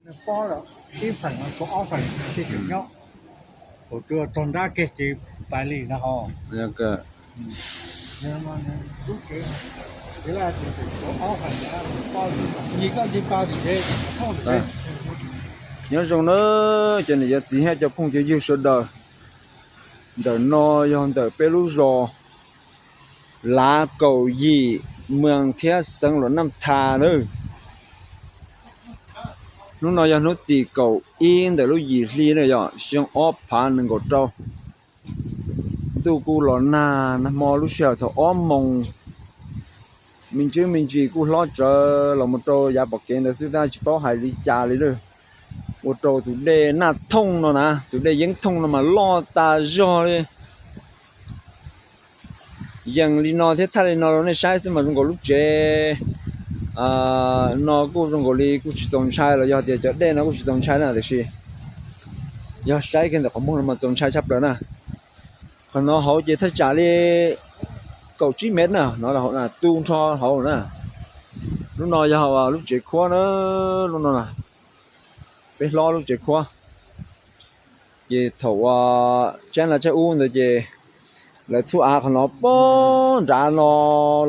Pob ib feem, ob feem, txog nrab kiag ces pais li no ho. Nyob zoo na cov niam cov txiv thiab cov phooj cov ywg sawv daws. Ntawm no yog ntawm peb lub zos Lav Kaum Yim, Mws thiab xeev Luam Naj Thas na. Hnub no yog hnub tim kaum ib ntawm lub yim hli na yom, xyoo ob phav nees nkaum rau. Ntuj kuj los nag, nag hmo lub sij hawm thaum ob moos me ntsis me ntsis kuj hlob tsawv los mus rau yav pom kev ntawd xwb tab tsis paub hais li cas li lawm. Ua rau tus dej Naj Thooj no na, tus dej Yeeb Thooj no mas loj tas zog li. Yees li no thiab thaj li no rau nej saib xwb mas zoo nkaus lub tsev no kuj zoo nkaus li kuj tsis txaus ntshai los yog tias cov dej no kuj tsis txaus ntshai na, tiam sis yog saib kiag ntawm qhov muag no mas txaus ntshai tshaj plaws na. Qhov no hauv ces thaj tsam li kaum tsib mev na, no tu nrho hauv na. Lub no yog lub tsev khuab na, lub no peb hlob lub tsev khuab. Ces thaum uas tsab no tsab ub ntawd ces lawv txhub av qhov no puag nrad no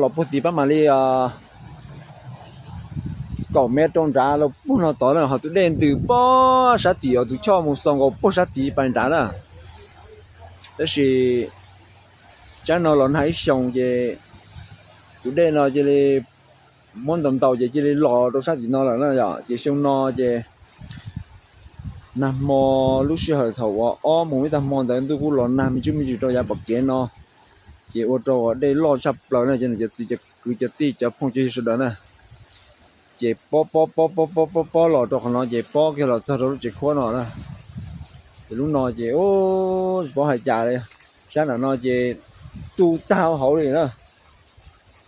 los puag tim pab mam li kaum mev rau nrad los puag no tod na, ho tus dej ntws puag sab tim uas tus choj mus xaus nkaus puag sab tid pais nrad na. Tab sis tsab no los nag ib xyoos ces tus dej no cia li muab ntaus ntaus ces cia li los rau sab tim no lawm na yom. Ces xyoo no ces nag hmo lub sij hawm thaum uas ob moos ib tag hmo ntawd ntuj kuj los nag me ntsis me ntsis rau yav pom kev no, ces ua rau dej loj tshaj plaws na cov niam cov txiv cov kwv cov tij cov phooj cov ywg sawv daws na. Ces pob pob pob pob pob pob pob los rau qhov no ces pob kiag los txog rau lub tsev khuab no na. Ces lub no ces tsis paub hais cas li, sab nram no ces tu tag hauv li na.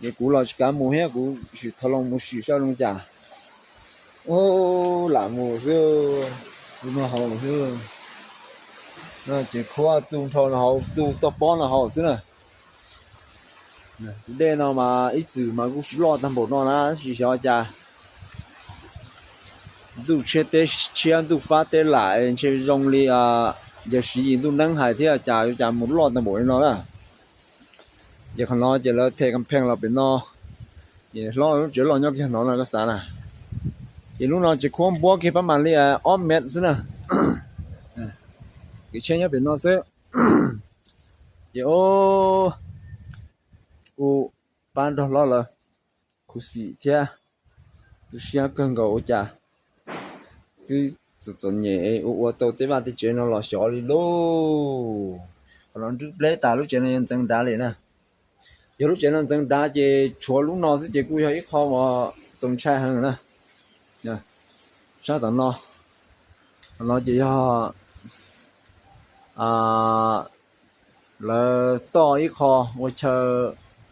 Ces kuv los tsis kav mus thiab, kuv sim thov loo mus sim saib zoo cas. Lam mus xwb, tu no hauv xwb. Tsev khuab tu nrho no hauv, tu toj pob no hauv xwb na. Tus dej no mas ib txwm mas kuj tsis loj tag npaum no na, tsis xyov cas ntuj tshiab teb tshiab ntuj fab teb lam ntshe zoo li yawg Siv Yis ntuj neeb hais thiab cas yuav cas mus loj tag npaum li no na. Ces qhov no ces lawv them kas pheej los pem no, ces hlob lub tsev loj nyob kiag no no koj xav na. Ces lub no tsev khuab npuab kiag pab mam li ob mev xwb na. Kev tsheb nyob pem no xwb. Ces kuj pab nrog hlob lawv khuv xim thiab tu siab kawg nkaus ua cas twb txom txom nyem ua ua tau tej vaj tej tsev no los xyov li lauj. Qhov no nrwb pleb tas lub tsev no yuav ntxeev nrad li na. Yog lub tsev no ntxeev nrad ces tshuav lub no xwb ces kuj yog ib qho uas txaus ntshai heev na. Sab tom no, qhov no ces yog lawv toj ib qho ua chaw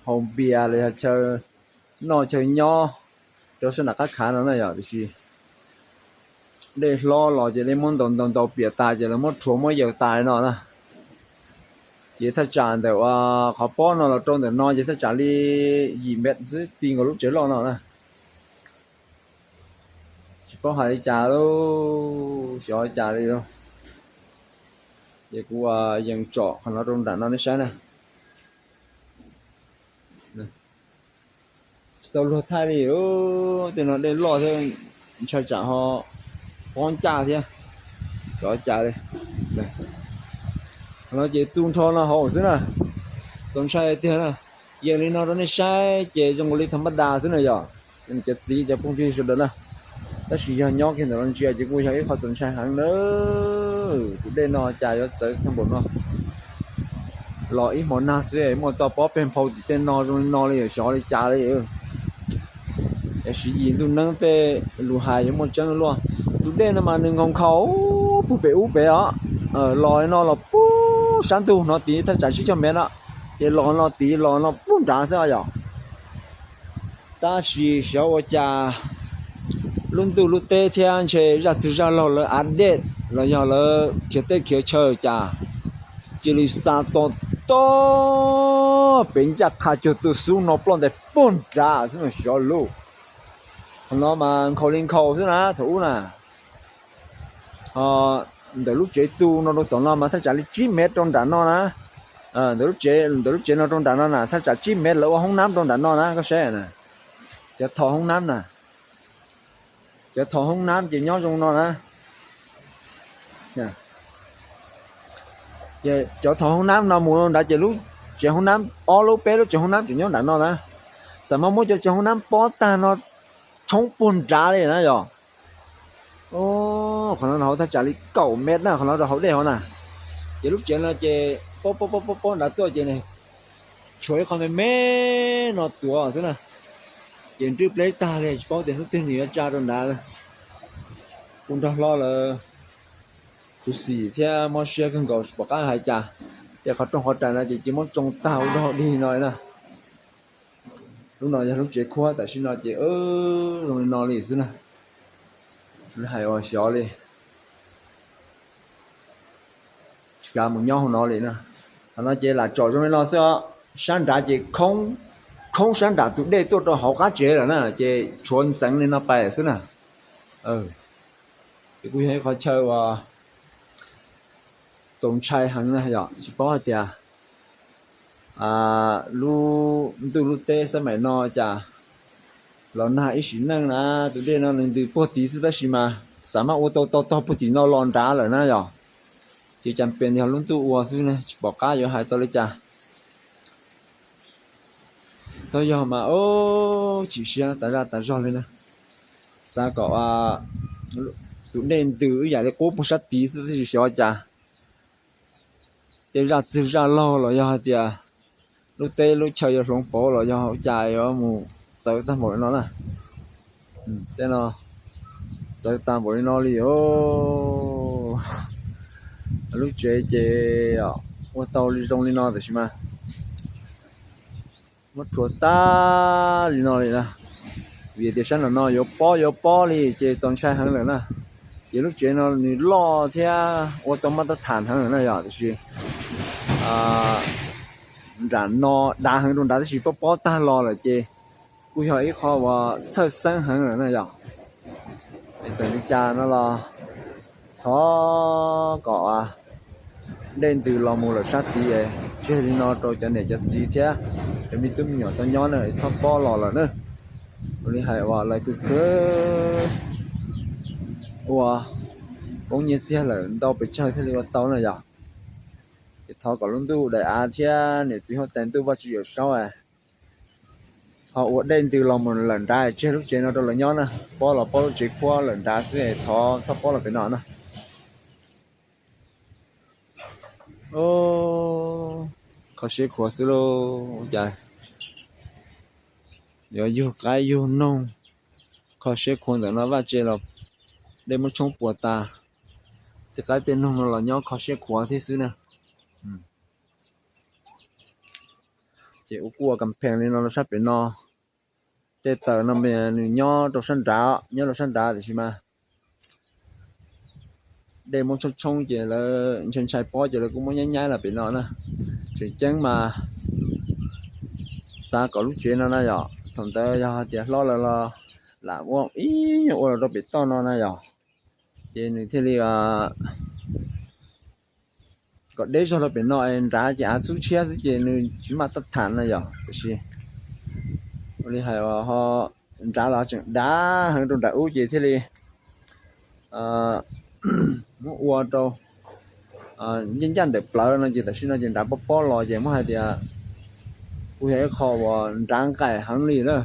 haus npias los yog chaw noj chaw nyob rau sab nram qab khav no na yom, tiam sis dej hlob los ces dej muab ntaus ntaus ntaus piam tas ces lawv muab rhuav muab yaws tas li no na. Ces thaj tsam ntawm qhov pob no los rau ntawm no ces thaj tsam li yim mev xwb ti nkaus lub tsev loj no na. Tsis paub hais li cas lauj, xyov li cas li lauj. Ces kuv yees tsom qhov no rau nram no nej saib na. Tsis tau luag thaij li, tej no dej loj thiab ntshai tsam ho pob ncaj thiab, xyov cas li. Qhov no ces tu nrho no hauv xwb na, txaus ntshai tiag na. Yees li no rau nej saib ces zoo nkaus li tham mab das xwb na yom, cov txiv cov phooj ywg sawv daws na. Tab sis yog nyob kiag ntawm no ntsia ces kuj yog ib qho txaus ntshai heev na. Tus dej no cas yuav txawv tag npaum no, los ib hmo nag xwb muaj toj pob peg nphau tim tej no zoo li no li, xyov li cas li. Yawg Siv Yis ntuj neeb tej lus hais yuav muaj tseeb luaj. Tus dej no mas nws nkhaus nkhaus puag pem ub pem os, los li no los puag sab ntug no tid thaj tsam tsib caug mev no, ces los no tid los no puag nrad xwb yom. Tab sis xyov ua cas lub ntuj lub teb thiab ntshe zaj txwg zaj laug lawv av dej los yog lawv khiav teb khiav chaw cas cia li xa to to pem ncaj qha cuag tus xub no ploj ntais puag nrad xwb mas xyov lauj. Qhov no mas nkhaus li nkhaus xwb na thaum ub na. Ho ntawm lub tsev tu no rau tom no mas thaj tsam li tsib mev rau nram no na. Ntawm lub tsev, ntawm lub tsev no rau nram no na thaj tsam tsib mev, lawv ua hoob nab rau nram no na koj saib na. Cov tho hoob nab na, cov tho hoob nab ces nyob zoo no na. Cov tho hoob nab no mus rau nrad ces lub tsev hoob nab, ob lub peb lub tsev hoob nab tseem nyob nram no na. Xam mas muab cov tsev hoob nab pob tag no tshoob puag nrad li na yog. Qhov no rau hauv thaj tsam li kaum mev na, qhov no rau hauv dej hauv na. Ces lub tsev no ces pob pob pob pob pob nrad tuaj ces tshuav ib qho me me no tuav xwb na. Ces nrwb pleb tag li tsis paub tias hnub twg nws yuav tsa rau nrad. Kuv nrog hlob lawv khuv xim thiab mob siab kawg nkaus tsis pom qab hais cas. Ces qhov rooj qhov rais no ces cia muab tsoo tag ua dog dig no na. Lub no yog lub tsev khuab tam sim no ces zoo li no li xwb na. Hais ua xyov li, tsis kav mus nyob hauv no li na. Qhov no ces lam tsom zoo li no xwb os. Sab nrad ces khoob, khoob sab nram tus dej tuaj rau hauv qab tsev lawm na, ces tshuav ntxeev li no pais xwb na. Ces kuj yog ib qhov chaw uas txaus ntshai heev na yom, tsis paub hais tias lub ntuj lub teb xab maim no cas los nag ib sim neej na. Tus dej no nws ntws puag tid xwb tab sis mas xav mas ua tau tau tog puag tim no los nrad lawm na yom. Ces cas pes yog lub ntuj ua xwb ne, tsis pom qab yuav hais tau li cas. Txhob yog mas chim siab tas zaj tas zog li na. Xav kom tus dej ntws ib yam li qub puag sab tid xwb tab sis xyov cas tej zaj txwg zaj laug los yog hais tias lub teb lub chaw yuav hloov pauv los yog ua cas yuav mus txawv tag npaum li no na. Tej no txawv tag npaum li no li os. Lub tsev ces ua tau li zoo li no tab sis mas muab rhuav tag li no li na. Vim tias sab nram no yuav pob yuav pob li ces txaus ntshai heev lawm na. Ces lub tsev no nws loj thiab ua tau maj tab tham heev lawm na yom, tiam sis nram no dav heev rau nrad tab sis pob pob tag los lawm ces kuj yog ib qho uas txhawj xeeb heev lawm na yom. Es txawm li cas no los thov kom dej ntws los mus lawm sab tid, tseg li no rau cov niam cov txiv thiab cov me tub me nyuam tau nyob na, txhob pob los lawm na. Ua li hais uas lawv khwv khwv ua poob nyiaj txiag lawm ntau pes tsawg thiaj li ua tau na yom. Ces thov kom lub ntuj daim av thiab niam txiv huab tais ntuj Vaj Tswv Yawm Saub ho ua dej ntws los mus lawm nrad, tseg lub tsev no rau lawv nyob na. Pob los pob lub tsev khuab lawm nrad xwb, thov txhob pob los pem no na. Kho siab khuav xwb lauj, cas yuav yug qaib yug noog, kho siab khuav ntawm no vaj tse los dej muab tshoob puas tas, tej qaib tej noog no los nyob kho siab khuav thiab xwb na. Ces ua kuj ua kam phees li no rau sab pem no. Tej tawm no nws nyob rau sab nrad, nyob rau sab nrad tiam sis mas dej muab tshoob tshoob ces lawv ntshai ntshai pob ces lawv kuj muab nyaib nyaib los pem no na. Tseem ceeb mas xav kom lub tsev no na yom, thaum ntawd yog hais tias hlob lawv los lam ua ib nyuag ua los rau pem toj no na yom, ces nws thiaj li kom deb zog rau pem no, nrad ces av xub tshiab xwb ces nws tsis maj tab tham na yom. Tiam sis ua li hais ho nrad los tseem dav heev rau nram ub ces thiaj li muab ua rau ncaj ncaj ntawm plawv no ces tam sim no ces nrad pob pob los ces muab hais tias kuj yog ib qho uas nrad nqaim heev li na.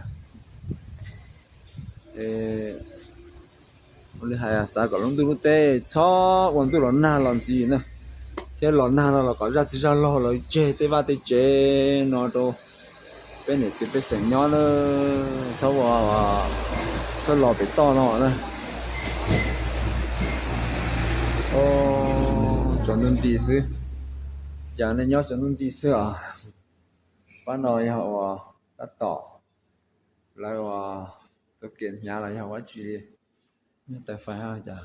Ua li hais xav kom lub ntuj lub teb txhob ua ntuj los nag los ntxiv na, thiab los nag no los kom zaj txwg zaj laug lawv tseg tej vaj tej tsev no rau peb niam txiv pej xeem nyob na, txhob ua, txhob los pem toj no na. Tsaus ntuj nti xwb, cas nej nyob tsaus ntuj nti xwb os. Pab no yog uas tab tom lawv uas tau kev hnyav los yog ua dab tsi li. Nyob tais fais ha cas,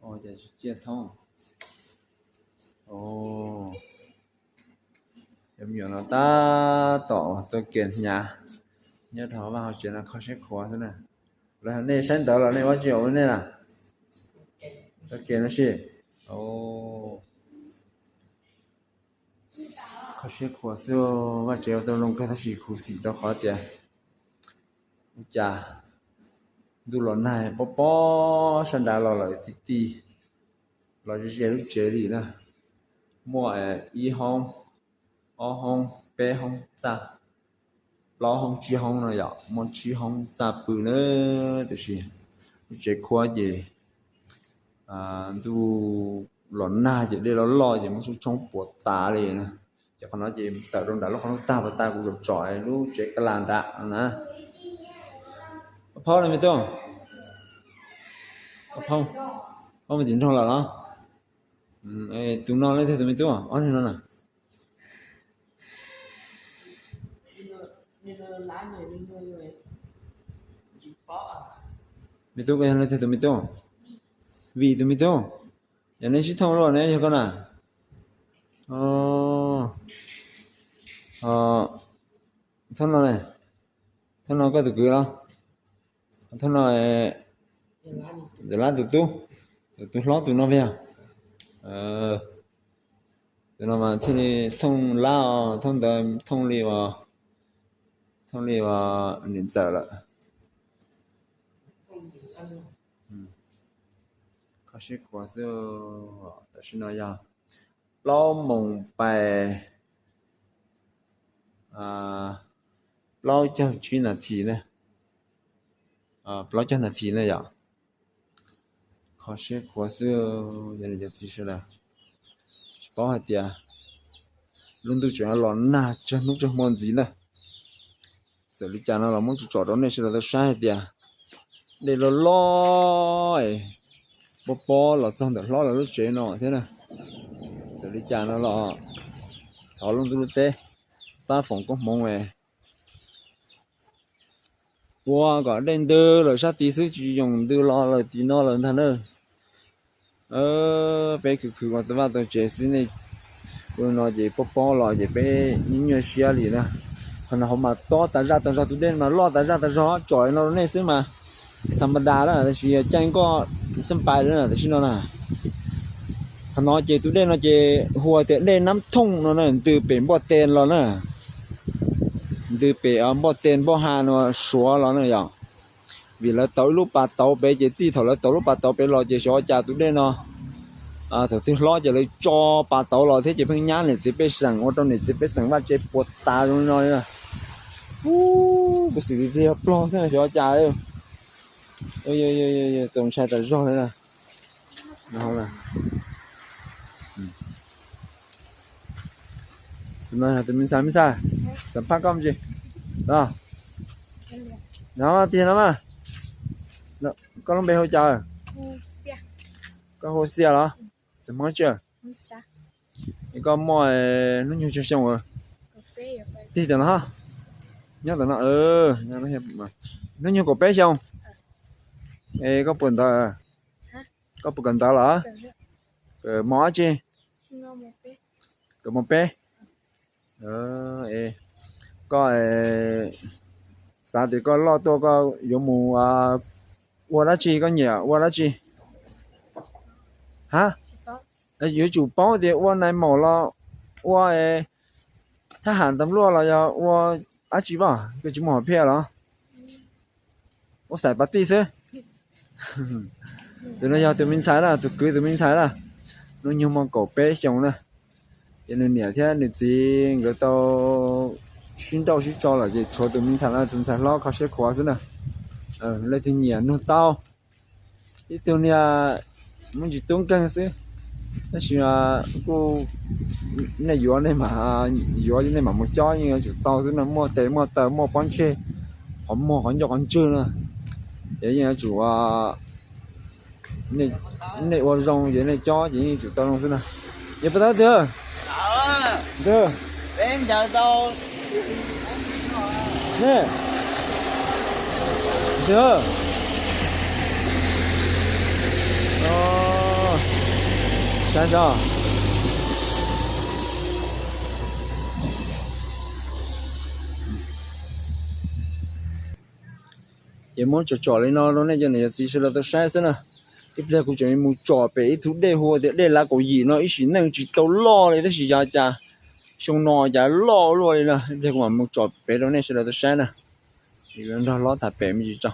cas tsis ciaj thoob. Cov me nyuam no tab tom tau kev hnyav, Nyob rau hauv vaj hauv tsev no kho siab khuav xwb na. Los nej saib ntawv los nej ua tsis ua nej na? Tau kev no si. Kho siab khuav xwb, vaj tsev ua tau zoo kawg tab sis khuv xim rau qhov tias ua cas ntuj los nag pob pob sab nrad los lawm ti ti, los ze ze lub tsev li na. Muaj ib hoob, ob hoob, peb hoob txaj, plaub hoob tsib hoob no yom, muaj tsib hoob txaj pw na. Tiam sis lub tsev khuab ces ntuj los nag ces dej loj loj ces muab tshoob tshoob puas tas li na. Ces qhov no ces tawm rau nram lub qhov rooj tag puas tas kuv zaum tsom lub tsev ka las ntawd na. Phaub no me tub, phaub, phaub mus tim nroog lawm los? Tus no leej twg tus me tub ob niag no na? Me tub ko yog leej twg tus me tub? Vim tus me tub. Yog nej sib thooj luaj ne yog koj na? Thooj no, thooj no koj tus kwv los? Thooj no, Lab tus tub, tus hlob tus no yog. Tus no mas thiaj li thooj Lab os, thooj ntawd thooj li, thooj li niam ntxawm lawm. Kho siab khuav xwb. Tam sim no yog plaub moos pais plaub caug tsib nas this na, plaub caug nas this na yom. Kho siab khuav xwb, yog li cov txiv sawv daws, tsis paub hais tias lub ntuj tseem los nag tsawg hnub tsawg hmo ntxiv na. Txawm li cas no los muab tsom tsom rau nej sawv daws tau saib hais tias dej loj loj pob pob los txog ntawm hlob lawv lub tsev no thiab na. Txawm li cas no los thov lub ntuj lub teb pab foom koob hmoov ua kom dej ntws lawm sab tid xwb, tsis yoom ntws los lawm tim no lawm ntag na. Peb khwv khwv ua tau vaj tau tsev xwb ne, ua no ces pob pob los ces peb nyuaj nyuaj siab li na. Qhov no hauv mas tob tas zaj tas zog, tus dej mas loj tas zaj tas zog, tsom no rau nej xwb mas tham ma das na, tab sis caij nkoj xab pais lawm tam sim no na. Qhov no ces tus dej no ces hu tias dej Nab Thooj no na, ntws pem Npoj Tes los na, ntws pem Npoj Tes Npoj Ha no Suav los na yom. Vim lawv tauv ib lub pas tauv pem ces txij thaum lawv tauv lub pas tauv pem los ces xyov cas tus dej no thaum twg hlob ces lawv tso pas tauv los thiab ces pheej nyab niam txiv pej xeem, ua rau niam txiv pej xeem vaj tsev puas tas zoo li no. Kuv xwm li plig plog xwb xyov cas. Txaus ntshai tas zog li na. Tus no yog tus me ntxhais, me ntxhais, xam phaj koj me ntsis. No, no tiag no mas. Koj lub npe hu cas? Koj hu Xia los? Xeem Hmoob tsi? Es koj muaj hnub nyoog tsawg xyoo? Tig tam no, nyob tam no, hnub nyoog kaum peb xyoo. Es koj puas ntawv, koj puas kawm ntawv los? Kawm mos dab tsi? Kawm mos peb. Koj xav tias koj loj tuaj koj yuav mus ua dab tsi, koj nyiam ua dab tsi? Ha, yuav tsum paub tias ua nais maum los ua thab ham tas luaj los yog ua dab tsi, koj tsis muaj hom phiaj los? Ua xais pas tij xwb. Tus no yog tus me ntxhais na, tus kwv tus me ntxhais na, hnub nyoog muaj kaum peb xyoo na. Ces nws niam thiab nws txiv nkawd tau sib nrauj sib tso lawm ces tshuav tus me ntxhais no, tus ntxhais hlob kho siab khuav xwb na. Leej twg nyiam nug tau. Ib tug niag muaj ntsis tub nkeeg xwb, tab sis kuj nej yuav nej mam, yuav nej mam mus cob yeej yuav tsum tau xwb no, muaj tes muaj taw muaj pob ntseg, qhov muag qhov ncauj qhov ntswg na. Ces yeej yuav tsum, nej ua zoo ces nej cob ces yeej yuav tsum tau zoo xwb na. Yog puas tau twg? Twg? Ne, twg? Saib saib. Ces muab tsom tsom li no rau nej cov niam cov txiv sawv daws tau saib xwb na. Ib pliag kuv tseem mus tsom pem ib tug dej hu tias dej Lav Kaum Yim no, ib sim neej tsis tau loj li tab sis yog cas xyoo no cas loj luaj li na. Ib pliag kuv mam mus tsom pem rau nej sawv daws tau saib na. Yuav nrog hlob tham pem me ntsis tso.